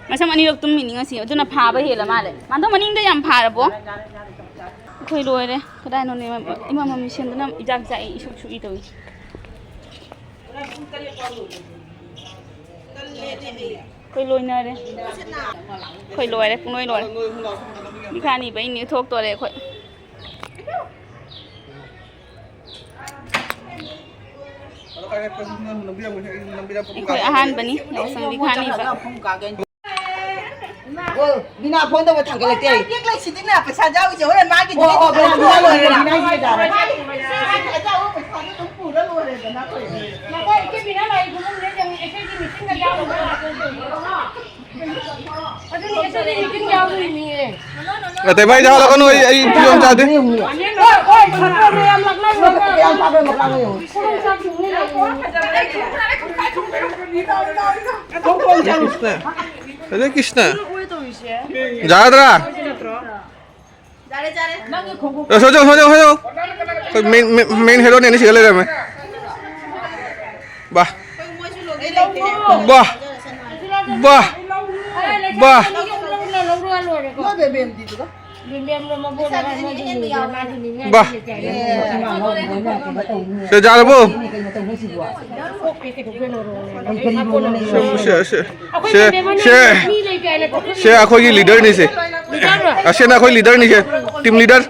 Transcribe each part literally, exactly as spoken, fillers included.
ꯃꯁꯝ ꯑꯅꯤꯔꯛ ꯇꯨꯝꯃꯤꯅꯤ ꯉꯁꯤ, ꯑꯗꯨꯅ ꯐꯥꯕ ꯍꯦꯜꯂ ꯃꯥꯜꯂꯦ꯫ ꯃꯥꯟꯗꯣ ꯃꯅꯤꯡꯗ ꯌꯥꯝ ꯐꯥꯔꯕꯣ? ꯑꯩꯈꯣꯏ ꯂꯣꯏꯔꯦ꯫ ꯀꯗꯥꯏꯅꯣꯅꯦ? ꯏꯃꯥ ꯃꯃꯤ ꯁꯦꯝꯗꯅ ꯏꯖꯥꯛ ꯆꯥꯛꯏ, ꯏꯁꯨꯛ ꯁꯨꯛꯏ ꯇꯧꯏ꯫ ꯑꯩꯈꯣꯏ ꯂꯣꯏꯅꯔꯦ꯫ ꯑꯩꯈꯣꯏ ꯂꯣꯏꯔꯦ, ꯄꯨꯡꯂꯣꯏ ꯂꯣꯏꯔꯦ꯫ ꯃꯤꯈꯥ ꯑꯅꯤꯕ ꯑꯩꯅꯤ ꯊꯣꯛꯇꯣꯔꯦ ꯑꯩꯈꯣꯏ꯫ ꯑꯩꯈꯣꯏ ꯑꯍꯥꯟꯕꯅꯤ ꯌꯥꯎꯁꯪꯗꯤ ꯈꯥꯅꯤꯕ꯫ ꯑꯣ, ꯕꯤꯅꯥ ꯐꯣꯟ ꯇꯧꯕ ꯊꯥꯡꯒꯠꯂꯛꯇꯦ꯫ ꯌꯦꯛ ꯂꯩꯁꯤꯗꯤꯅꯦ, ꯄꯩꯁꯥ ꯌꯥꯎꯔꯤꯁꯦ ꯍꯣꯔꯦꯟ ꯃꯥꯒꯤ ꯑꯣ, ꯑꯣ, ꯕꯤꯅꯥ, ꯕꯤꯅꯥ ꯂꯣꯏꯔꯦ, ꯕꯤꯅꯥ ꯁꯤꯗ ꯇꯥꯔꯦ꯫ ꯃꯥꯒꯤ ꯄꯩꯁꯥ ꯌꯥꯎꯕ ꯄꯩꯁꯥꯗꯣ ꯑꯗꯨꯝ ꯄꯨꯔ ꯂꯣꯏꯔꯦꯗꯅ ꯑꯩꯈꯣꯏ꯫ ꯉꯥꯏꯈꯣ, ꯏꯆꯦ ꯕꯤꯅꯥ ꯂꯥꯛꯏ ꯐꯃꯨꯡꯗ ꯆꯪꯉꯛꯑꯦ, ꯏꯆꯦꯒꯤ ꯃꯤꯇꯤꯡꯒ ꯌꯥꯎꯔꯨꯕ ꯂꯥꯛꯄ꯫ ꯑꯗꯨꯅꯤ, ꯏꯆꯦꯒꯤ ꯃꯤꯇꯤꯡ ꯌꯥꯎꯔꯨꯏꯅꯦ꯫ ꯑꯇꯩ ꯃꯩ ꯊꯥꯜꯂꯛꯀꯅꯨ, ꯑꯩ, ꯑꯩ ꯐꯤꯕꯝ ꯆꯥꯗꯦ꯫ ꯍꯣꯏ, ꯍꯣꯏ, ꯈꯔ ꯈꯔ ꯃꯌꯥꯝ ꯂꯥꯛꯅꯔꯨꯔꯒ꯫ ꯈꯣꯡ ꯆꯥꯛ ꯊꯣꯡꯅ ꯂꯩꯌꯦ꯫ ꯀ꯭ꯔꯤꯁꯅ꯫ ꯑꯗꯩ ꯀ꯭ꯔꯤꯁꯅ꯫ ꯌꯥꯔꯗ꯭ꯔꯥ? ꯌꯥꯔꯦ, ꯌꯥꯔꯦ꯫ ꯅꯪꯒꯤ ꯈꯣꯡꯎꯞ꯫ ꯑꯦ, ꯁꯣꯖꯧ, ꯁꯣꯖꯧ, ꯁꯣꯖꯧ꯫ ꯑꯩꯈꯣꯏ main, main, main heroꯅꯦ ꯑꯅꯤ ꯁꯤꯒ ꯂꯩꯔꯝꯃꯦ꯫ ꯕꯥ꯫ ꯕꯥ꯫ ꯕꯥ꯫ ꯕꯥ꯫ ꯅꯣꯏ ꯕꯦꯕꯦꯝꯗꯤꯗꯨꯒ? ꯕꯥ꯫ ꯁꯦ, ꯌꯥꯔꯕꯣ? ꯁꯦ, ꯁꯦ, ꯁꯦ, ꯁꯦ, ꯁꯦ, ꯁꯦ ꯑꯩꯈꯣꯏꯒꯤ leaderꯅꯤ ꯁꯦ꯫ ꯑꯁꯤꯅ ꯑꯩꯈꯣꯏ leaderꯅꯤ ꯁꯦ꯫ Team leader꯫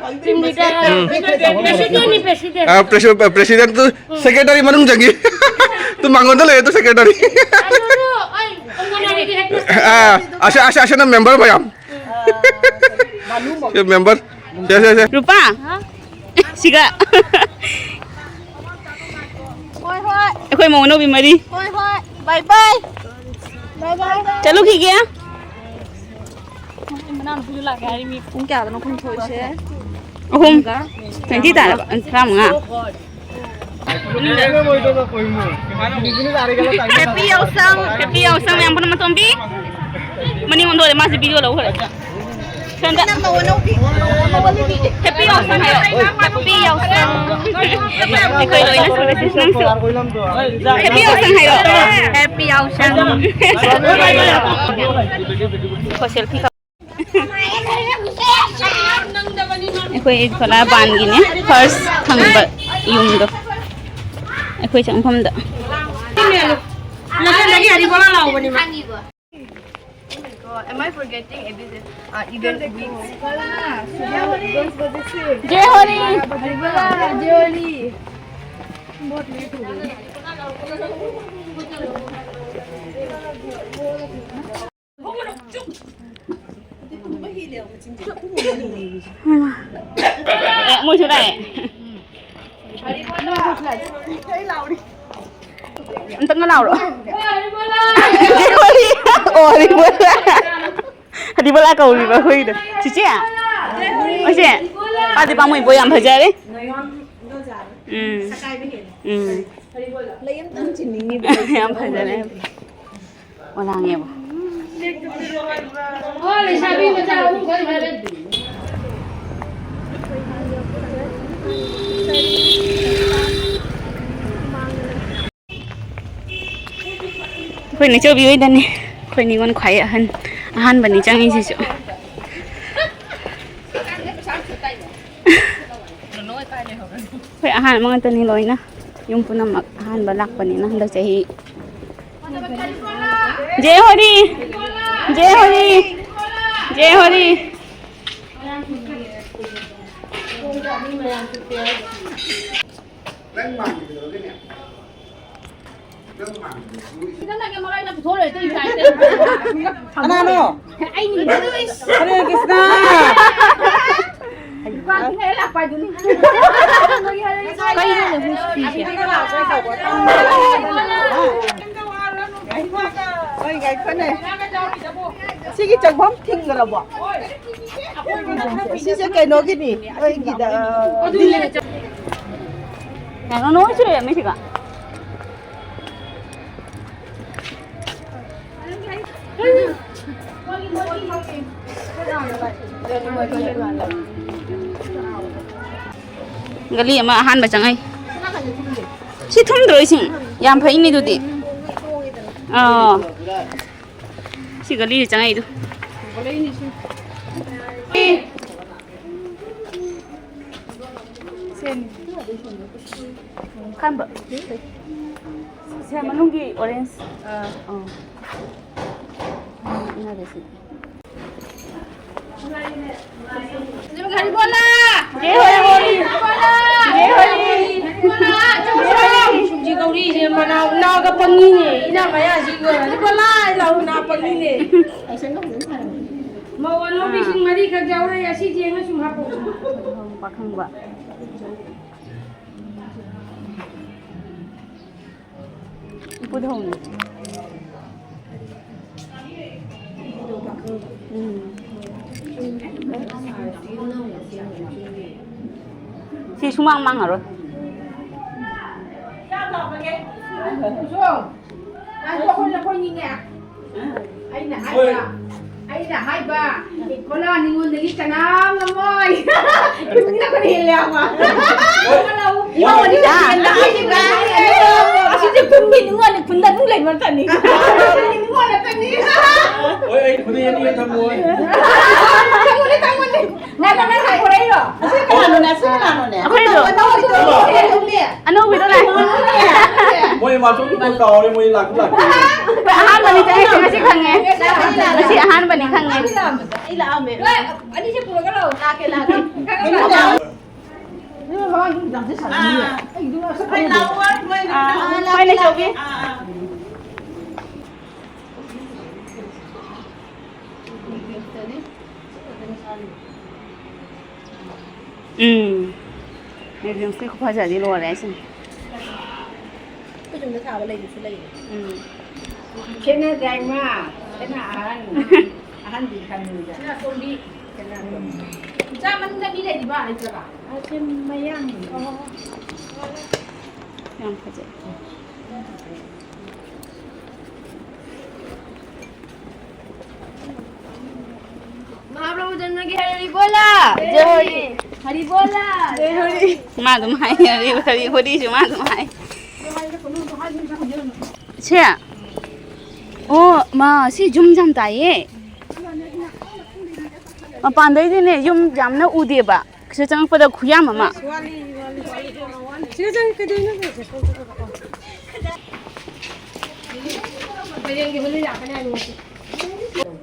ꯎꯝ꯫ Presidentꯅꯤ, president꯫ ꯑ, presi-, presidentꯇꯨ secretary ꯃꯅꯨꯡ ꯆꯪꯉꯤ꯫ ꯇꯨ ꯃꯉꯣꯟꯗ ꯂꯩꯔꯦ ꯇꯨ secretary꯫ ꯑ, ꯑꯁꯤ, ꯑꯁꯤ, ꯑꯁꯤꯅ member ꯃꯌꯥꯝ꯫ ꯁꯤ member꯫ ꯁꯦ, ꯁꯦ, ꯁꯦ꯫ ꯔꯨꯄꯥ꯫ ꯁꯤꯒ꯫ ꯍꯣꯏ, ꯍꯣꯏ꯫ ꯑꯩꯈꯣꯏ ꯃꯧ ꯑꯅꯧꯕꯤ ꯃꯔꯤ꯫ ꯍꯣꯏ, ꯍꯣꯏ꯫ Bye, bye꯫ Bye, bye꯫ ꯆꯠꯂꯨꯈꯤꯒꯦ꯫ ꯃꯅꯥꯎꯅꯨꯄꯤꯁꯨ ꯂꯥꯛꯀꯦ ꯍꯥꯏꯔꯤ ꯃꯤ꯫ ꯄꯨꯡ ꯀꯌꯥꯗꯅꯣ ꯑꯩꯈꯣꯏꯅ ꯊꯣꯛꯏꯁꯦ? ꯑꯍꯨꯝ꯫ Twenty ꯇꯥꯔꯕ? ꯇꯔꯥꯃꯉꯥ꯫ Happy ꯌꯥꯎꯁꯪ, happy ꯌꯥꯎꯁꯪ ꯃꯌꯥꯝ ꯄꯨꯝꯅꯃꯛ ꯇꯣꯝꯕꯤ꯫ ꯃꯅꯤꯡ ꯑꯣꯟꯊꯣꯛꯑꯦ, ꯃꯥꯁꯦ video ꯂꯧꯈ꯭ꯔꯦ꯫ ꯁꯣꯝꯗ꯫ Happy ꯌꯥꯎꯁꯪ ꯍꯥꯏꯔꯣ꯫ Happy ꯌꯥꯎꯁꯪ꯫ ꯑꯩꯈꯣꯏ ꯂꯣꯏꯅ ꯁꯨꯔꯁꯤ, ꯅꯪꯁꯨ꯫ Happy ꯌꯥꯎꯁꯪ ꯍꯥꯏꯔꯣ꯫ Happy ꯌꯥꯎꯁꯪ꯫ ꯍꯣ, selfie ꯀꯥꯞ-, ꯑꯩꯈꯣꯏ ꯈꯣꯂꯥ ꯕꯥꯟꯒꯤꯅꯦ, first ꯊꯪꯕ ꯌꯨꯝꯗꯣ, ꯑꯩꯈꯣꯏ ꯆꯪꯐꯝꯗ꯫ ꯅꯊꯟꯗꯒꯤ ꯍꯔꯤꯕꯣꯂꯥ ꯂꯥꯎꯕꯅꯤ ꯃꯥ꯫ Am I forgetting? This is, uh, Eden Weeks. जय होली। जय होली। ꯑꯦ, ꯃꯣꯏꯁꯨ ꯂꯥꯛꯑꯦ꯫ ꯑꯝꯇꯪꯒ ꯂꯥꯎꯔꯣ꯫ ꯑꯣ, ꯍꯔꯤꯕꯣꯂꯥ꯫ ꯍꯔꯤꯕꯣꯂꯥ ꯀꯧꯔꯤꯕ ꯑꯩꯈꯣꯏꯒꯤꯗꯣ꯫ ꯆꯤꯆꯦ? ꯑꯩꯁꯦ? ꯄꯥꯗꯤ ꯄꯥꯝꯃꯨꯏꯕꯣ, ꯌꯥꯝ ꯐꯖꯔꯦ꯫ ꯎꯝ꯫ ꯎꯝ꯫ ꯌꯥꯝ ꯐꯖꯔꯦ꯫ ꯑꯣ, ꯂꯥꯡꯉꯦꯕ꯫ ꯑꯣ, ꯂꯩꯁꯥꯕꯤ ꯃꯆꯥ ꯑꯍꯨꯝ ꯈꯛ ꯍꯥꯏꯔꯦ꯫ ꯑꯩꯈꯣꯏ ꯅꯦꯆꯧꯕꯤ ꯍꯣꯏꯗꯅꯤ꯫ ꯑꯩꯈꯣꯏ ꯅꯤꯉꯣꯜ ꯈ꯭ꯋꯥꯏ ꯑꯍꯟ, ꯑꯍꯥꯟꯕꯅꯤ ꯆꯪꯉꯤꯁꯤꯁꯨ꯫ ꯑꯩꯈꯣꯏ ꯑꯍꯥꯟꯕ ꯉꯥꯛꯇꯅꯤ ꯂꯣꯏꯅ꯫ ꯌꯨꯝ ꯄꯨꯝꯅꯃꯛ ꯑꯍꯥꯟꯕ ꯂꯥꯛꯄꯅꯤꯅ ꯍꯟꯗꯛ ꯆꯍꯤ꯫ ꯖꯦ ꯍꯣꯔꯤ! ꯖꯦ ꯍꯣꯔꯤ! ꯖꯦ ꯍꯣꯔꯤ! ꯅꯪ ꯃꯥꯟꯕꯗꯨꯔꯒꯅꯦ? ꯅꯪ ꯃꯥꯟꯕꯗꯨ ꯁꯤꯗ ꯅꯪꯒꯤ ꯃꯔꯥꯏꯅ ꯄꯨꯊꯣꯛꯑ ꯂꯩꯔꯗꯤ ꯏꯀꯥꯏꯗꯦ꯫ ꯀꯅꯥꯅꯣ? ꯑꯩꯅꯤ꯫ ꯍꯔꯦ ꯀ꯭ꯔꯤꯁꯅ꯫ ꯀꯩꯅꯣꯅꯦ ꯍꯨꯏ ꯁꯨꯇꯤꯁꯦ? ꯍꯣꯏ, ꯉꯥꯏꯈꯣꯅꯦ꯫ ꯁꯤꯒꯤ ꯆꯪꯐꯝ ꯊꯤꯡꯈ꯭ꯔꯕꯣ? ꯁꯤꯁꯦ ꯀꯩꯅꯣꯒꯤꯅꯤ, ꯑꯩꯈꯣꯏꯒꯤꯗ, ꯑ, ꯀꯩꯅꯣ ꯅꯣꯏꯁꯨ ꯂꯩꯔꯝꯃꯤꯁꯤꯒ꯫ ꯒꯂꯤ ꯑꯃ ꯑꯍꯥꯟꯕ ꯆꯪꯉꯛꯏ꯫ ꯁꯤ ꯊꯨꯝꯗ꯭ꯔꯣ ꯏꯁꯤꯡ? ꯌꯥꯝ ꯐꯩꯅꯦ ꯑꯗꯨꯗꯤ꯫ ꯑꯥ꯫ ꯁꯤ ꯒꯂꯤꯁꯦ ꯆꯪꯉꯛꯏꯗꯨ꯫ ꯁꯦꯝ꯫ ꯈꯟꯕ꯫ ꯁꯦꯝ ꯃꯅꯨꯡꯒꯤ orange꯫ ꯑꯥ꯫ ꯑꯥ꯫ ꯏꯟꯅꯔꯦ ꯁꯤ꯫ ꯍꯔꯤꯕꯣꯂꯥ! ꯖꯦ ꯍꯣꯂꯤ! ꯍꯔꯤꯕꯣꯂꯥ! ꯖꯦ ꯍꯣꯂꯤ! ꯍꯔꯤꯕꯣꯂꯥ! ꯁꯨꯝꯁꯤ ꯒꯧꯔꯤꯁꯦ ꯃꯅꯥꯎ ꯅꯥꯒ ꯄꯪꯉꯤꯅꯦ, ꯏꯅꯥ ꯃꯌꯥꯁꯤꯒ꯫ ꯍꯔꯤꯕꯣꯂꯥ! ꯏꯅꯥꯎ ꯅꯥ ꯄꯪꯉꯤꯅꯦ꯫ ꯃꯧ ꯑꯅꯧꯕꯤꯁꯤꯡ ꯃꯔꯤꯈꯛ ꯌꯥꯎꯔꯛꯑꯦ, ꯑꯁꯤ ꯌꯦꯡꯉ ꯁꯨꯝ ꯍꯥꯞꯄꯛꯑꯣ꯫ ꯄꯥꯈꯪꯕ꯫ ꯏꯄꯨꯗ ꯍꯣꯡꯉꯦ꯫ ꯎꯝ꯫ ꯁꯤ ꯁꯨꯃꯥꯡ ꯃꯥꯡꯉꯔꯣꯏ꯫ ꯉꯥꯏꯈꯣ, ꯑꯩꯈꯣꯏ ꯂꯧꯈꯣꯏꯅꯤꯅꯦ꯫ ꯑꯩꯅ ꯍꯥꯏꯕ, ꯑꯩꯅ ꯍꯥꯏꯕ, ꯀꯣꯂꯥ ꯅꯤꯉꯣꯟꯗꯒꯤ ꯀꯅꯥꯝ ꯉꯝꯃꯣꯏ꯫ ꯈꯨꯟꯁꯤꯅ ꯑꯩꯈꯣꯏꯅ ꯍꯦꯜꯂꯦ ꯍꯥꯏꯕ꯫ ꯅꯤꯉꯣꯟꯗꯤ ꯀꯅꯥ ꯍꯦꯜꯂꯦ ꯍꯥꯏꯁꯤꯕ? ꯑꯁꯤꯁꯦ ꯈꯨꯟꯒꯤ ꯅꯤꯉꯣꯟꯅꯤ, ꯈꯨꯟꯗ ꯑꯗꯨꯝ ꯂꯩꯕ ꯉꯥꯛꯇꯅꯤ꯫ ꯈꯨꯟꯒꯤ ꯅꯤꯉꯣꯜ ꯉꯥꯛꯇꯅꯤ꯫ ꯍꯣꯏ, ꯑꯩ ꯈꯨꯗꯩ ꯑꯅꯤ ꯊꯝꯃꯣꯏ꯫ ꯊꯝꯃꯨꯅꯦ, ꯊꯝꯃꯨꯅꯦ꯫ ꯅꯪ, ꯅꯪ ꯍꯥꯏꯔꯛꯏꯔꯣ? ꯑꯁꯤ ꯀꯅꯥꯅꯣꯅꯦ? ꯑꯁꯤ ꯀꯅꯥꯅꯣꯅꯦ? ꯑꯩꯈꯣꯏꯗꯣ꯫ ꯑꯅꯧꯕꯤꯗꯣ ꯂꯥꯛꯑꯦ꯫ ꯃꯣꯏ ꯃꯥꯆꯧꯕꯤ ꯀꯣꯜ ꯀꯥꯎꯔꯦ, ꯃꯣꯏ ꯂꯥꯛꯇꯤ ꯂꯥꯛꯇꯦ꯫ ꯑꯍꯥꯟꯕꯅꯤ ꯆꯪꯉꯛꯏꯁꯦ, ꯉꯁꯤ ꯈꯪꯉꯦ꯫ ꯉꯁꯤ ꯑꯍꯥꯟꯕꯅꯤ ꯈꯪꯉꯦ꯫ ꯑꯩ ꯂꯥꯛꯑꯝꯃꯦ꯫ ꯅꯣꯏ ꯑꯅꯤꯁꯦ ꯄꯨꯔꯒ ꯂꯥꯛꯑꯣ꯫ ꯂꯥꯛꯀꯦ, ꯂꯥꯛꯀꯦ꯫ ꯑꯥ꯫ ꯑꯩ ꯂꯥꯛꯑꯣ, ꯃꯣꯏ ꯑꯥ, ꯂꯥꯛꯑꯣ꯫ ꯍꯣꯏꯅꯦ, ꯆꯧꯕꯤ꯫ ꯑꯥ, ꯑꯥ꯫ ꯎꯝ꯫ Leggings ꯇꯤ ꯈꯨꯐꯖꯗꯤ ꯂꯣꯏꯔꯦ ꯍꯥꯏꯁꯤꯅꯤ꯫ ꯑꯩꯈꯣꯏ ꯌꯨꯝꯗ ꯊꯥꯕ ꯂꯩꯗꯨꯁꯨ ꯂꯩꯌꯦ꯫ ꯎꯝ꯫ ꯈꯦꯠꯅꯗꯥꯏ ꯏꯃꯥ? ꯈꯦꯠꯅ ꯑꯍꯟ꯫ ꯑꯍꯟꯗꯤ ꯈꯪꯉꯤꯗ꯫ ꯁꯤꯅ ꯑꯇꯣꯝꯕꯤ꯫ ꯈꯦꯠꯅ ꯑꯇꯣꯝꯕꯤ꯫ ꯏꯆꯥ ꯃꯅꯨꯡꯗ ꯃꯤ ꯂꯩꯔꯤꯕ ꯂꯩꯇ꯭ꯔꯕ? ꯑꯁꯤ ꯃꯌꯥꯡꯅꯤ꯫ ꯑꯣ꯫ ꯌꯥꯝ ꯐꯖꯩ꯫ महाप्रभु जन्म की हरी बोला। जय। ꯍꯔꯤ ꯕꯣꯂꯥ꯫ ꯃꯥ ꯑꯗꯨꯝ ꯍꯥꯏ, ꯍꯔꯤ, ꯍꯔꯤ, ꯍꯣꯔꯤꯁꯨ ꯃꯥ ꯑꯗꯨꯝ ꯍꯥꯏ꯫ ꯁꯦ? ꯑꯣ, ꯃꯥ, ꯁꯤ ꯌꯨꯝ ꯌꯥꯝ ꯇꯥꯏꯌꯦ꯫ ꯃꯄꯥꯟꯗꯩꯗꯤꯅꯦ, ꯌꯨꯝ ꯌꯥꯝꯅ ꯎꯗꯦꯕ꯫ ꯁꯤꯗ ꯆꯪꯉꯛꯄꯗ ꯈꯨꯌꯥꯝ ꯑꯃ꯫ ꯁꯤꯗ ꯆꯪꯉꯛꯀꯗꯣꯏꯅꯣ?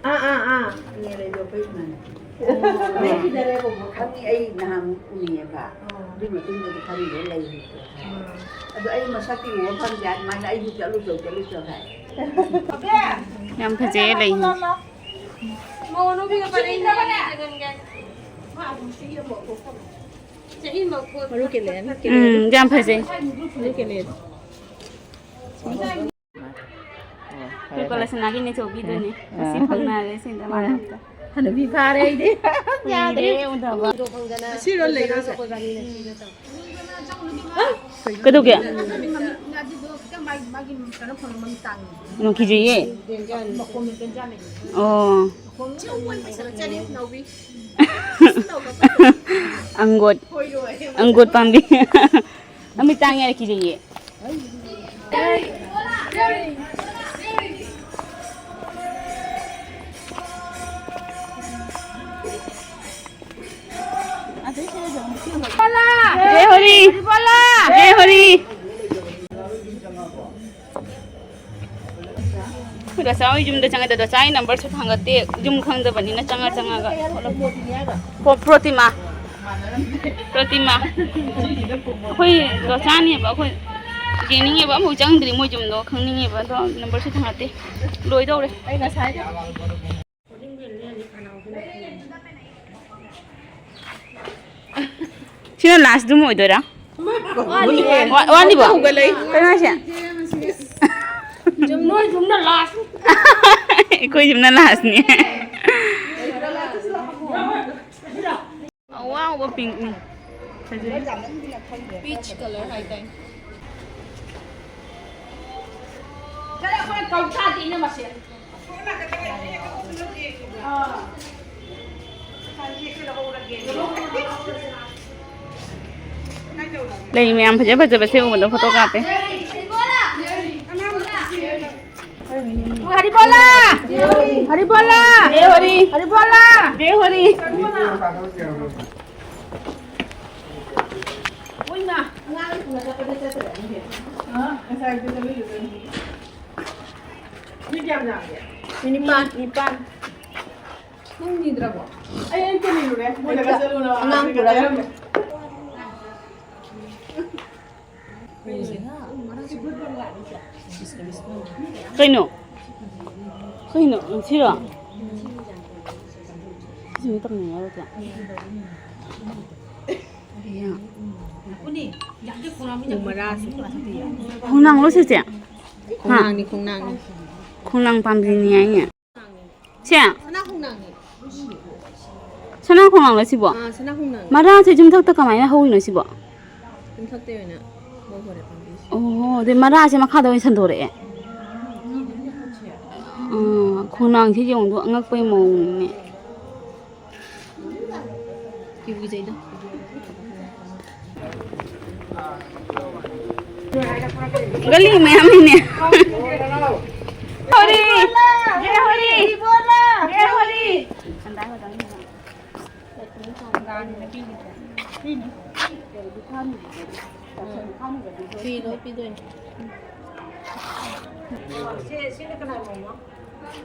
ꯑꯥ, ꯑꯥ, ꯑꯥ꯫ ꯂꯩꯈꯤꯗꯔꯦꯕꯀꯣ, ꯈꯪꯉꯤ, ꯑꯩ ꯅꯍꯥꯟ ꯎꯅꯤꯡꯉꯦꯕ꯫ ꯑꯗꯨꯒꯤ ꯃꯇꯨꯡꯗꯗꯤ ꯈꯪꯗꯦ, ꯂꯩꯈꯤꯗ꯭ꯔꯦ꯫ ꯑꯗꯣ ꯑꯩ ꯃꯁꯛꯇꯤ ꯎꯕ ꯐꯪꯗꯦ, ꯑꯗꯨꯃꯥꯏꯅ ꯑꯩꯁꯨ ꯆꯠꯂꯨ ꯆꯧ, ꯆꯠꯂꯨ ꯆꯧ ꯍꯥꯏ꯫ ꯌꯥꯝ ꯐꯖꯩꯌꯦ ꯂꯩ꯫ ꯆꯍꯤ ꯃꯔꯨ ꯀꯦꯜꯂꯦ, ꯎꯝ, ꯌꯥꯝ ꯐꯖꯩ꯫ ꯃꯔꯨ ꯀꯦꯜꯂꯦ꯫ ꯑꯩꯈꯣꯏ ꯀꯣꯂꯦꯖ ꯁꯅꯥꯒꯤ ꯅꯦꯆꯧꯕꯤꯗꯨꯅꯦ꯫ ꯉꯁꯤ ꯐꯪꯅꯔꯦ ꯁꯤꯗ ꯃꯥꯅ꯫ ꯍꯅꯨꯕꯤ ꯐꯥꯔꯦ ꯑꯩꯗꯤ꯫ ꯌꯥꯗ꯭ꯔꯦ꯫ ꯀꯨꯏꯔꯦ ꯎꯗꯕ꯫ ꯁꯤꯔꯣ ꯂꯩꯔꯣꯁꯦ꯫ ꯀꯩꯗꯧꯒꯦ? ꯀꯩꯅꯣ ꯀꯤꯖꯩꯌꯦ꯫ ꯑꯣ꯫ ꯑꯪꯒꯣꯠ꯫ ꯑꯪꯒꯣꯠ ꯄꯥꯝꯕꯤ꯫ ꯃꯃꯤꯠ ꯇꯥꯡꯉꯦ ꯍꯥꯏꯔ ꯀꯤꯖꯩꯌꯦ꯫ ꯖꯦ ꯍꯣꯔꯤ! ꯖꯦ ꯍꯣꯔꯤ! ꯑꯩꯈꯣꯏ ꯗꯥꯆꯥ ꯍꯣꯏ ꯌꯨꯝꯗ ꯆꯪꯉꯛꯑꯦ꯫ ꯗꯥꯆꯥꯒꯤ ꯅꯝꯕꯔꯁꯨ ꯊꯥꯡꯒꯠꯇꯦ, ꯌꯨꯝ ꯈꯪꯗꯕꯅꯤꯅ ꯆꯪꯉ ꯆꯪꯉꯒ꯫ ꯄ꯭ꯔꯣ-, ꯄ꯭ꯔꯣꯇꯤꯃꯥ꯫ ꯄ꯭ꯔꯣꯇꯤꯃꯥ꯫ ꯑꯩꯈꯣꯏ ꯗꯥꯆꯥꯅꯦꯕ, ꯑꯩꯈꯣꯏ ꯌꯦꯡꯅꯤꯡꯉꯦꯕ, ꯑꯃꯐꯥꯎ ꯆꯪꯗ꯭ꯔꯤ ꯃꯣꯏ ꯌꯨꯝꯗꯣ, ꯈꯪꯅꯤꯡꯉꯦꯕ, ꯑꯗꯣ ꯅꯝꯕꯔꯁꯨ ꯊꯥꯡꯒꯠꯇꯦ꯫ ꯂꯣꯏꯗꯧꯔꯦ꯫ ꯑꯩ ꯉꯁꯥꯏ ꯁꯤꯅ ꯂꯥꯁ ꯗꯨꯝ ꯑꯣꯏꯗꯣꯏꯔꯥ? ꯋꯥꯠꯂꯤꯌꯦ꯫ ꯋꯥ-, ꯋꯥꯠꯂꯤꯕꯣ? ꯍꯧꯒꯠꯂꯛꯏ꯫ ꯀꯩꯅꯣ ꯍꯥꯏꯁꯦ? ꯌꯨꯝ-, ꯅꯣꯏ ꯌꯨꯝꯅ ꯂꯥꯁ꯫ ꯑꯩꯈꯣꯏ ꯌꯨꯝꯅ ꯂꯥꯁꯅꯦ꯫ ꯑꯋꯥꯎꯕ ꯄꯤꯡꯛꯅꯤ꯫ ꯐꯖꯩ꯫ ꯄꯤꯆ ꯀꯂꯔ ꯍꯥꯏꯇꯥꯏ꯫ ꯆꯠꯂꯣ, ꯑꯩꯈꯣꯏꯅ ꯀꯧ ꯇꯥꯗꯦ, ꯏꯅꯝꯃꯁꯦ꯫ ꯑꯥ꯫ ꯂꯩ ꯃꯌꯥꯝ ꯐꯖ ꯐꯖꯕꯁꯦ ꯎꯕꯗ ꯐꯣꯇꯣ ꯀꯥꯞꯄꯦ꯫ ꯍꯔꯤꯕꯣꯂꯥ! ꯍꯔꯤꯕꯣꯂꯥ! ꯖꯦ ꯍꯣꯔꯤ! ꯍꯔꯤꯕꯣꯂꯥ! ꯖꯦ ꯍꯣꯔꯤ! ꯎꯏꯃ! ꯃꯤ ꯀꯌꯥꯝ ꯌꯥꯝꯒꯦ? ꯃꯤ ꯅꯤꯄꯥꯟ꯫ ꯅꯤꯄꯥꯟ꯫ ꯅꯪ ꯅꯤꯗ꯭ꯔꯕꯣ? ꯑꯩ ꯑꯌꯨꯛꯇ ꯅꯤꯔꯨꯔꯦ꯫ ꯃꯣꯏꯗꯒ ꯆꯠꯂꯨꯅ ꯑꯉꯥꯡ ꯄꯨꯔꯒ꯫ ꯀꯩꯅꯣ? ꯀꯩꯅꯣ? ꯁꯤꯔꯣ? ꯁꯤꯁꯨ ꯃꯤ ꯇꯝꯅꯤꯡꯉꯦ ꯍꯥꯏꯔꯛꯀꯦ꯫ ꯎ ꯃꯔꯥꯁꯦ꯫ ꯈꯣꯡꯅꯥꯡꯂꯣ ꯁꯤꯁꯦ? ꯈꯣꯡꯅꯥꯡꯅꯤ, ꯈꯣꯡꯅꯥꯡꯅꯤ꯫ ꯈꯣꯡꯅꯥꯡ ꯄꯥꯝꯕꯤꯅꯤ ꯍꯥꯏꯅꯦ꯫ ꯁꯦ? ꯁꯅꯥ ꯈꯣꯡꯅꯥꯡꯅꯤ꯫ ꯁꯅꯥ ꯈꯣꯡꯅꯥꯡꯂꯣ ꯁꯤꯕꯣ? ꯑꯥ, ꯁꯅꯥ ꯈꯣꯡꯅꯥꯡꯅꯤ꯫ ꯃꯔꯥꯁꯦ ꯌꯨꯝꯊꯛꯇ ꯀꯃꯥꯏꯅ ꯍꯧꯔꯤꯅꯣ ꯁꯤꯕꯣ? ꯌꯨꯝꯊꯛꯇ ꯑꯣꯏꯅ ꯍꯧꯈꯔꯦ ꯄꯥꯝꯕꯤꯁꯦ꯫ ꯑꯣ, ꯑꯗꯩ ꯃꯔꯥꯁꯦ ꯃꯈꯥꯗ ꯑꯣꯏꯅ ꯁꯟꯗꯣꯔꯛꯑꯦ꯫ ꯎꯝ, ꯈꯣꯡꯅꯥꯡꯁꯤ ꯌꯦꯡꯉꯨꯗꯣ, ꯑꯉꯛꯄꯒꯤ ꯃꯑꯣꯡꯅꯤꯅꯦ꯫ ꯀꯤꯕꯨ ꯀꯤꯖꯩꯗ꯫ ꯒꯂꯤ ꯃꯌꯥꯝ ꯂꯩꯅꯦ꯫ ꯍꯣꯔꯤ! ꯖꯦ ꯍꯣꯔꯤ! ꯖꯦ ꯍꯣꯔꯤ! ꯐꯤ ꯂꯣꯏ ꯄꯤꯗꯣꯏꯅꯦ꯫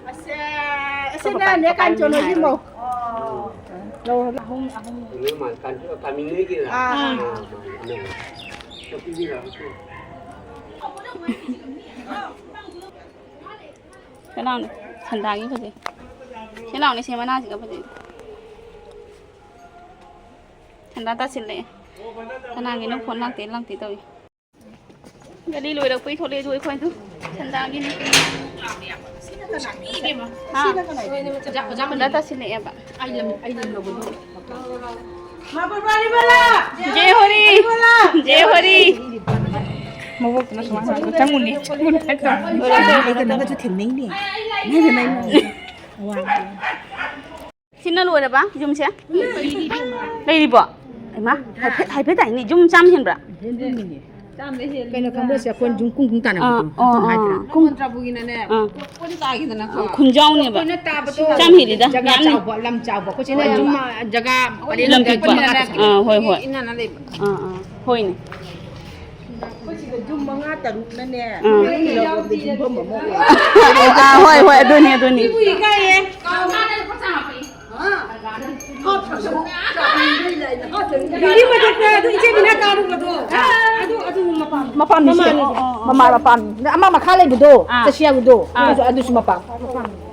ꯑꯁ, ꯑꯁꯤꯅꯅꯦ ꯀꯥꯟꯆꯣꯟ ꯍꯣꯏꯒꯤ ꯃꯧ꯫ ꯂꯧꯔꯣ, ꯑꯍꯨꯝ, ꯑꯍꯨꯝ꯫ ꯑꯥ꯫ ꯁꯦ ꯂꯥꯎꯅꯦ, ꯁꯟꯗꯥꯒꯤ ꯐꯖꯩ꯫ ꯁꯦ ꯂꯥꯎꯅꯦ, ꯁꯦ ꯃꯅꯥꯁꯤꯒ ꯐꯖꯩ꯫ ꯁꯟꯗꯥ ꯇꯥꯁꯤꯜꯂꯛꯑꯦ꯫ ꯀꯅꯥꯒꯤꯅꯣ ꯐꯣꯟ ꯂꯥꯛꯇꯦ ꯂꯥꯛꯇꯦ ꯇꯧꯏ꯫ ꯒꯥꯔꯤ ꯂꯣꯏꯔꯛꯄꯩ ꯊꯣꯛꯂꯛꯑꯦ ꯑꯗꯨ ꯑꯩꯈꯣꯏꯗꯣ ꯁꯟꯗꯥꯒꯤꯅꯤ꯫ ꯍꯥ? ꯁꯟꯗꯥ ꯇꯥꯁꯤꯜꯂꯛꯑꯦꯕ꯫ ꯖꯦ ꯍꯣꯔꯤ! ꯖꯦ ꯍꯣꯔꯤ! ꯃꯕꯣꯛꯇꯨꯅ ꯁꯨꯃꯥꯏꯅ ꯍꯥꯏꯕ, "ꯆꯪꯉꯨꯅꯦ, ꯆꯪꯉꯨꯅꯦ" ꯍꯥꯏꯗꯣ꯫ ꯂꯣꯏꯔꯦ, ꯂꯣꯏꯔꯦ, ꯂꯣꯏꯔꯦ꯫ ꯀꯩꯅꯣꯒꯁꯨ ꯊꯦꯡꯅꯩꯅꯦ꯫ ꯏꯃꯥꯏ, ꯏꯃꯥꯏ, ꯏꯃꯥꯏ꯫ ꯁꯤꯅ ꯂꯣꯏꯔꯕ ꯌꯨꯝꯁꯦ? ꯂꯩꯔꯤꯕꯣ? ꯏꯃꯥ, ꯍꯥꯏꯐꯦꯠ, ꯍꯥꯏꯐꯦꯠ ꯇꯥꯏꯅꯦ꯫ ꯌꯨꯝ ꯆꯥꯝ ꯍꯦꯟꯕ꯭ꯔꯥ? ꯀꯩꯅꯣ ꯈꯪꯕ꯭ꯔꯣ? ꯁꯤ ꯑꯩꯈꯣꯏꯅ ꯌꯨꯝ ꯀꯨꯡ ꯀꯨꯡ ꯇꯥꯟꯅꯕꯗꯣ꯫ ꯑꯥ, ꯑꯗꯨ ꯑꯥ, ꯍꯥꯏꯗ꯭ꯔꯥ? ꯑꯥ꯫ ꯀꯨꯡ-, ꯈꯨꯟꯖꯥꯎꯅꯦꯕ꯫ ꯑꯩꯈꯣꯏꯅ ꯇꯥꯕꯗꯣ ꯆꯥꯝ ꯍꯦꯜꯂꯤꯗ, ꯖꯒꯥ ꯌꯥꯝꯅꯤ꯫ ꯆꯥꯎꯕ, ꯂꯝ ꯆꯥꯎꯕ꯫ ꯑꯩꯈꯣꯏ ꯁꯤꯅ ꯌꯨꯝ, ꯖꯒꯥ ꯄꯔꯦꯡ ꯂꯝ ꯄꯤꯛꯄ꯫ ꯄꯔꯦꯡ ꯑꯥ, ꯍꯣꯏ, ꯍꯣꯏ꯫ ꯏꯟꯅꯅ ꯂꯩꯕ꯫ ꯑꯥ, ꯑꯥ, ꯍꯣꯏꯅꯦ꯫ ꯑꯩꯈꯣꯏ ꯁꯤꯗ ꯌꯨꯝ ꯃꯉꯥ ꯇꯔꯨꯛꯅꯅꯦ, ꯑꯥ꯫ ꯂꯧꯕꯝꯗ ꯌꯨꯝꯐꯝ ꯑꯃ ꯑꯣꯏ꯫ ꯑꯥ, ꯍꯣꯏ, ꯍꯣꯏ, ꯑꯗꯨꯅꯤ, ꯑꯗꯨꯅꯤ꯫ ꯏꯕꯨ ꯏꯀꯥꯏꯌꯦ꯫ ꯕꯤꯜꯗꯤꯡ ꯃꯊꯛꯇ ꯑꯗꯨ ꯏꯆꯦ ꯕꯤꯅꯥ ꯀꯥꯔꯨꯕꯗꯣ꯫ ꯑꯗꯨ, ꯑꯗꯨ ꯃꯄꯥꯝ-, ꯃꯄꯥꯝꯅꯤ ꯁꯤ꯫ ꯃꯃꯥꯅꯤ꯫ ꯑꯣ, ꯑꯣ, ꯑꯣ꯫ ꯃꯃꯥ ꯃꯄꯥꯝ꯫ ꯑꯃ ꯃꯈꯥ ꯂꯩꯕꯗꯣ, ꯑꯥ꯫ ꯆꯠꯁꯤ ꯌꯥꯕꯗꯣ, ꯑꯥ꯫ ꯑꯗꯨꯁꯨ, ꯑꯗꯨꯁꯨ ꯃꯄꯥꯝ꯫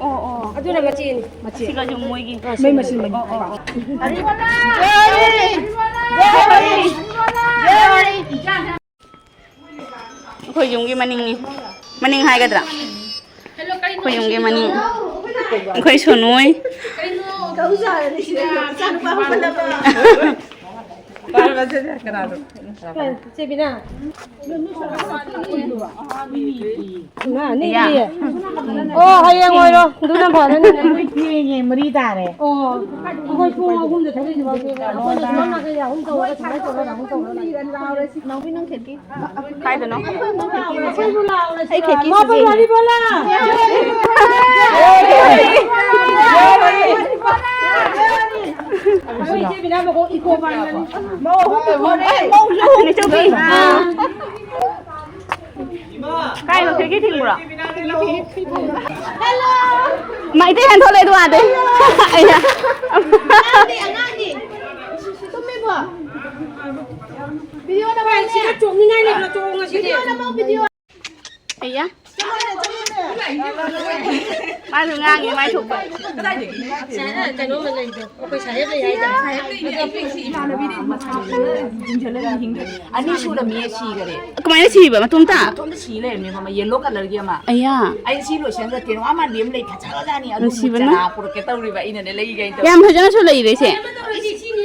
ꯑꯣ, ꯑꯣ꯫ ꯑꯗꯨꯅ ꯃꯆꯦꯅꯤ꯫ ꯃꯆꯦ꯫ ꯁꯤꯒꯁꯨ ꯃꯣꯏꯒꯤ꯫ ꯑꯥ, ꯃꯣꯏ ꯃꯆꯤꯟ ꯃꯅꯥꯎ꯫ ꯑꯣ, ꯑꯣ, ꯑꯣ꯫ ꯑꯩꯈꯣꯏ ꯌꯨꯝꯒꯤ ꯃꯅꯤꯡꯅꯤ꯫ ꯃꯅꯤꯡ ꯍꯥꯏꯒꯗ꯭ꯔꯥ? ꯑꯩꯈꯣꯏ ꯌꯨꯝꯒꯤ ꯃꯅꯤꯡ꯫ ꯑꯩꯈꯣꯏ ꯁꯣꯅꯨ ꯍꯣꯏ꯫ ꯏꯆꯦ ꯕꯤꯅꯥ꯫ ꯏꯃꯥ, ꯅꯦꯛꯇꯤꯌꯦ꯫ ꯏꯌꯥ꯫ ꯑꯣ, ꯍꯌꯦꯡ ꯑꯣꯏꯔꯣ꯫ ꯑꯗꯨꯅ ꯐꯔꯅꯤ꯫ ꯑꯩꯈꯣꯏ ꯊꯦꯡꯉꯦ, ꯃꯔꯤ ꯇꯥꯔꯦ꯫ ꯑꯣ, ꯑꯩꯈꯣꯏ ꯄꯨꯡ ꯑꯍꯨꯝꯗ ꯊꯣꯛꯂꯛꯏꯁꯤꯕꯣ? ꯑꯩꯈꯣꯏꯅ ꯁꯣꯝ ꯅꯥꯀꯟ ꯑꯍꯨꯝ ꯇꯧꯔꯒ ꯁꯨꯃꯥꯏꯅ ꯇꯧꯔꯒ ꯑꯍꯨꯝ ꯇꯧꯔꯒ꯫ ꯀꯥꯏꯗꯅꯣ? ꯑꯩꯈꯣꯏꯕꯨ ꯂꯥꯎꯔꯁꯤꯔꯣ? ꯑꯩ ꯈꯦꯠꯀꯤ ꯃꯥꯄꯜ ꯁꯤꯖꯤꯟꯅꯩ꯫ ꯋꯥꯔꯤ ꯕꯣꯂꯥ! ꯑꯩꯈꯣꯏ ꯏꯆꯦ ꯕꯤꯅꯥ ꯃꯈꯣꯡ ꯏꯀꯣ ꯄꯥꯟꯕꯅꯤ꯫ ꯃꯧ ꯑꯍꯨꯝ ꯄꯨꯊꯣꯔꯛꯑꯦ꯫ ꯃꯧꯁꯨ ꯑꯍꯨꯝꯅꯤ ꯆꯧꯕꯤ꯫ ꯑꯥ꯫ ꯀꯥꯏꯅꯣ, ꯈꯦꯠꯀꯤ ꯊꯤꯡꯕ꯭ꯔꯣ? ꯃꯩꯇꯩ ꯍꯦꯟ ꯊꯣꯛꯂꯛꯑꯦ ꯑꯗꯨ ꯑꯥꯗꯩ꯫ ꯑꯩꯅ꯫ ꯑꯉꯥꯡꯗꯤ, ꯑꯉꯥꯡꯗꯤ꯫ ꯇꯨꯝꯃꯤꯕꯣ? ꯚꯤꯗꯤꯑꯣ ꯅꯝꯃꯣꯅꯦ꯫ ꯁꯤꯗ ꯆꯣꯡꯅꯤꯡꯉꯥꯏ ꯂꯩꯕ꯭ꯔꯣ? ꯆꯣꯡꯉꯁꯤꯗꯤ꯫ ꯚꯤꯗꯤꯑꯣ ꯅꯝꯃꯣ, ꯚꯤꯗꯤꯑꯣ꯫ ꯑꯩꯌꯥ꯫ ꯃꯥꯁꯨ ꯉꯥꯡꯉꯤ, ꯃꯥꯏ ꯊꯣꯛꯄ꯫ ꯀꯩꯅꯣꯝꯃ ꯂꯩꯗꯣ꯫ ꯑꯩꯈꯣꯏ ꯁꯥꯍꯦꯕ ꯂꯩ ꯍꯥꯏꯗꯥꯏ? ꯑꯅꯤ ꯁꯨꯔꯝꯃꯤꯌꯦ, ꯁꯤꯈꯔꯦ꯫ ꯀꯃꯥꯏꯅ ꯁꯤꯕ? ꯃꯇꯣꯝꯇ? ꯃꯇꯣꯝꯇ ꯁꯤ ꯂꯩꯔꯝꯃꯦ, ꯃꯃꯥ, ꯌꯦꯜꯂꯣ ꯀꯂꯔꯒꯤ ꯑꯃ꯫ ꯑꯌꯥ꯫ ꯑꯩ ꯁꯤ ꯂꯣꯏꯁꯟꯒ ꯇꯦꯅꯋꯥ ꯃꯥꯟꯕꯤ ꯑꯃ ꯂꯩ, ꯐꯖꯈ꯭ꯔꯖꯥꯠꯅꯤ꯫ ꯑꯗꯨ ꯅꯨꯡꯁꯤꯕꯅ꯫ ꯆꯔꯥ ꯄꯨꯔꯛꯀꯦ ꯇꯧꯔꯤꯕ ꯑꯩꯅꯅꯦ, ꯂꯩꯒꯦ ꯍꯥꯏꯅ ꯌꯥꯝ ꯇꯧꯔꯤ꯫ ꯐꯖꯅꯁꯨ ꯂꯩꯔꯦ ꯁꯦ꯫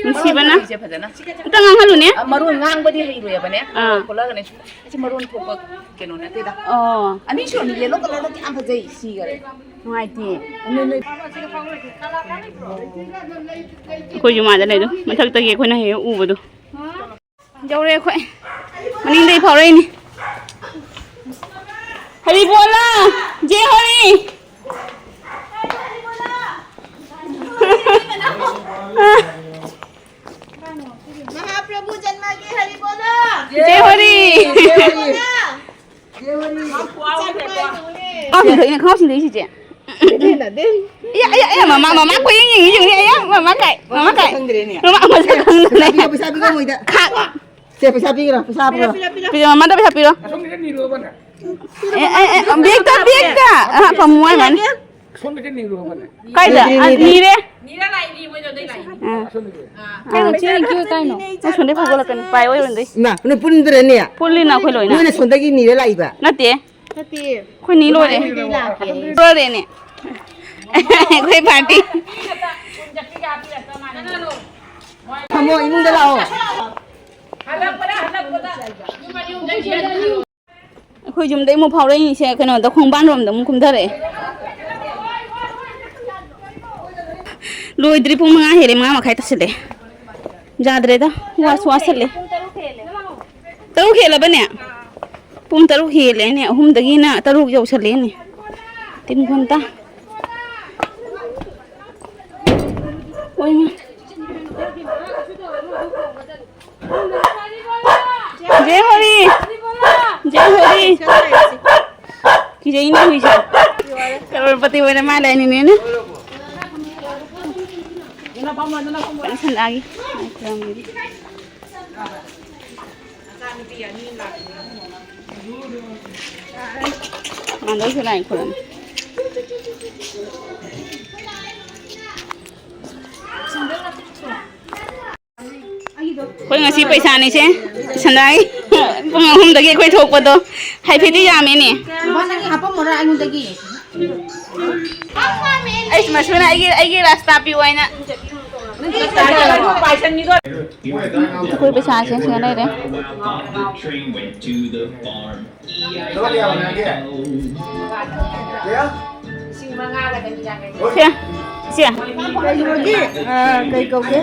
ꯅꯨꯡꯁꯤꯕꯅ꯫ ꯃꯔꯣꯟ ꯊꯣꯛꯏꯁꯦ ꯐꯖꯅ꯫ ꯑꯝꯇ ꯉꯥꯡꯍꯜꯂꯨꯅꯦ꯫ ꯑ, ꯃꯔꯣꯟ ꯉꯥꯡꯕꯗꯤ ꯍꯩꯔꯣꯏꯕꯅꯦ꯫ ꯑꯥ꯫ ꯊꯣꯛꯂꯛꯑꯒꯅꯦ꯫ ꯑꯁꯤ ꯃꯔꯣꯟ ꯊꯣꯛꯄ ꯀꯩꯅꯣ ꯅꯠꯇꯦꯗ꯫ ꯑꯣ꯫ ꯑꯅꯤꯁꯨꯕꯅꯤ, ꯌꯦꯜꯂꯣ ꯀꯂꯔꯗꯣ ꯀꯌꯥꯝ ꯐꯖꯩ, ꯁꯤꯈꯔꯦ꯫ ꯅꯨꯡꯉꯥꯏꯇꯦ꯫ ꯑꯩꯈꯣꯏꯁꯨ ꯃꯥꯗ ꯂꯩꯗꯣ, ꯃꯊꯛꯇꯒꯤ ꯑꯩꯈꯣꯏꯅ ꯍꯦꯛ ꯍꯦꯛ ꯎꯕꯗꯣ꯫ ꯌꯧꯔꯦ ꯑꯩꯈꯣꯏ꯫ ꯃꯅꯤꯡꯗꯩ ꯐꯥꯎꯔꯛꯏꯅꯤ꯫ ꯍꯔꯤꯕꯣꯂꯥ! ꯖꯦ ꯍꯔꯤ! महाप्रभु जन्म की हरि बोलो। ꯖꯦ ꯍꯔꯤ! ꯖꯦ ꯍꯔꯤ! ꯈꯥꯎꯁꯤꯡꯗ ꯑꯩꯅ ꯈꯥꯎꯁꯤꯡꯗ ꯁꯤꯁꯦ꯫ ꯏꯌꯥ, ꯏꯌꯥ, ꯏꯌꯥ, ꯃꯃꯥ, ꯃꯃꯥ ꯀꯣꯏꯌꯦꯡ ꯌꯦꯡꯉꯤ, ꯌꯦꯡꯉꯤ, ꯏꯌꯥ, ꯃꯃꯥ ꯀꯥꯏ, ꯃꯃꯥ ꯀꯥꯏ꯫ ꯈꯪꯗ꯭ꯔꯦꯅꯦ꯫ ꯃꯃꯥ ꯃꯁꯛ ꯈꯪꯗ꯭ꯔꯦ꯫ ꯄꯩꯁꯥ ꯄꯤꯌꯣ, ꯄꯩꯁꯥ ꯄꯤꯌꯣ ꯃꯣꯏꯗ꯫ ꯈꯥꯛ꯫ ꯁꯦ, ꯄꯩꯁꯥ ꯄꯤꯒ꯭ꯔꯣ, ꯄꯩꯁꯥ ꯍꯥꯞꯄ꯭ꯔꯣ? ꯄꯤꯔꯣ, ꯃꯃꯥꯗ ꯄꯩꯁꯥ ꯄꯤꯔꯣ꯫ ꯑꯁꯣꯝꯒꯤꯗ ꯅꯤꯔꯨꯔꯣꯕꯅꯦ꯫ ꯑꯦ, ꯑꯦ, ꯑꯦ, ꯕꯦꯛꯇ, ꯕꯦꯛꯇ꯫ ꯑ, ꯄꯥꯝꯃꯨ ꯍꯥꯏꯕꯅꯤ꯫ ꯑꯁꯣꯝꯒꯤꯗ ꯅꯤꯔꯨꯔꯣꯕꯅꯦ꯫ ꯀꯥꯏꯗ? ꯅꯤꯔꯦ, ꯑ, ꯅꯤꯔꯦ꯫ ꯅꯤꯔꯦ꯫ ꯅꯤꯔ ꯂꯥꯛꯏꯅꯤ ꯃꯣꯏꯗꯣ ꯑꯗꯨꯏ ꯂꯥꯛꯏꯅꯤ꯫ ꯑ꯫ ꯑꯁꯣꯝꯗꯒꯤ꯫ ꯑ꯫ ꯀꯩꯅꯣ, ꯆꯦ ꯔꯤꯡꯀꯤ ꯍꯣꯏ ꯀꯥꯏꯅꯣ? ꯃꯣꯏ ꯁꯣꯝꯗꯩ ꯐꯥꯎꯒꯠꯂꯛꯀꯅꯤ, ꯄꯥꯏ ꯑꯣꯏꯔꯣꯝꯗꯩ꯫ ꯏꯃꯥ, ꯅꯣꯏ ꯄꯨꯟꯗ꯭ꯔꯅꯦ? ꯄꯨꯜꯂꯤꯅ ꯑꯩꯈꯣꯏ ꯂꯣꯏꯅ꯫ ꯅꯣꯏꯅ ꯁꯣꯝꯗꯒꯤ ꯅꯤꯔ ꯂꯥꯛꯏꯕ? ꯅꯠꯇꯦ꯫ ꯅꯠꯇꯦ꯫ ꯑꯩꯈꯣꯏ ꯅꯤ ꯂꯣꯏꯔꯦ꯫ ꯃꯃꯥꯡꯗꯩ ꯂꯥꯛꯀꯦ꯫ ꯂꯣꯏꯔꯦꯅꯦ꯫ ꯑꯩꯈꯣꯏ ꯄꯥꯔꯇꯤ꯫ ꯊꯝꯃꯣ, ꯏꯃꯨꯡꯗ ꯂꯥꯛꯑꯣ꯫ ꯑꯩꯈꯣꯏ ꯌꯨꯝꯗꯩ ꯑꯃꯨꯛ ꯐꯥꯎꯔꯛꯏꯁꯦ ꯀꯩꯅꯣꯗ, ꯈꯣꯡꯕꯥꯟꯔꯣꯝꯗ ꯑꯃꯨꯛ ꯀꯨꯝꯊꯔꯛꯑꯦ꯫ ꯂꯣꯏꯗ꯭ꯔꯤ, ꯄꯨꯡ ꯃꯉꯥ ꯍꯦꯜꯂꯦ, ꯃꯉꯥ ꯃꯈꯥꯏ ꯇꯥꯁꯤꯜꯂꯦ꯫ ꯌꯥꯗ꯭ꯔꯦꯗ, ꯋꯥꯁꯨ ꯋꯥꯁꯤꯜꯂꯦ꯫ ꯇꯔꯨꯛ ꯍꯦꯜꯂꯕꯅꯦ? ꯄꯨꯡ ꯇꯔꯨꯛ ꯍꯦꯜꯂꯦꯅꯦ, ꯑꯍꯨꯝꯗꯒꯤꯅ ꯇꯔꯨꯛ ꯌꯧꯁꯜꯂꯦꯅꯦ꯫ ꯇꯤꯟ ꯈꯣꯟꯇ꯫ ꯑꯣꯏꯃ꯫ ꯖꯦ ꯍꯣꯔꯤ꯫ ꯖꯦ ꯍꯣꯔꯤ꯫ ꯀꯤꯖꯩꯅꯦ ꯍꯨꯏꯁꯦ꯫ ꯀꯔꯣꯔꯄꯇꯤ ꯑꯣꯏꯔ ꯃꯥꯜꯂꯦ ꯑꯅꯤꯅꯦꯅ꯫ ꯁꯟꯗꯥꯒꯤ꯫ ꯃꯥꯟꯗꯧꯁꯨ ꯂꯥꯏ ꯈꯨꯔꯨꯝꯃꯤ꯫ ꯑꯩꯈꯣꯏ ꯉꯁꯤ ꯄꯩꯁꯥꯅꯤꯁꯦ, ꯁꯟꯗꯥꯏ꯫ ꯄꯨꯡ ꯑꯍꯨꯝꯗꯒꯤ ꯑꯩꯈꯣꯏ ꯊꯣꯛꯄꯗꯣ ꯍꯥꯏꯐꯦꯠꯇꯤ ꯌꯥꯝꯃꯦꯅꯦ꯫ ꯕꯕꯥ, ꯅꯪꯒꯤ ꯍꯥꯄꯝꯃꯣꯔꯥ ꯑꯩꯉꯣꯟꯗꯒꯤ? ꯑꯩꯁ, ꯃꯁꯨꯅ ꯑꯩꯒꯤ, ꯑꯩꯒꯤ ꯔꯥꯁꯇꯥ ꯄꯤꯌꯨ ꯍꯥꯏꯅ꯫ ꯅꯪ ꯆꯠꯈ꯭ꯔꯒꯦ ꯍꯥꯏꯔꯣ? ꯑꯩꯈꯣꯏ ꯄꯩꯁꯥ ꯁꯦꯝ ꯁꯦꯝ ꯂꯩꯔꯦ꯫ ꯁꯦ, ꯁꯦ꯫ ꯀꯩꯅꯣꯒꯤ, ꯑ, ꯀꯩ ꯀꯧꯒꯦ?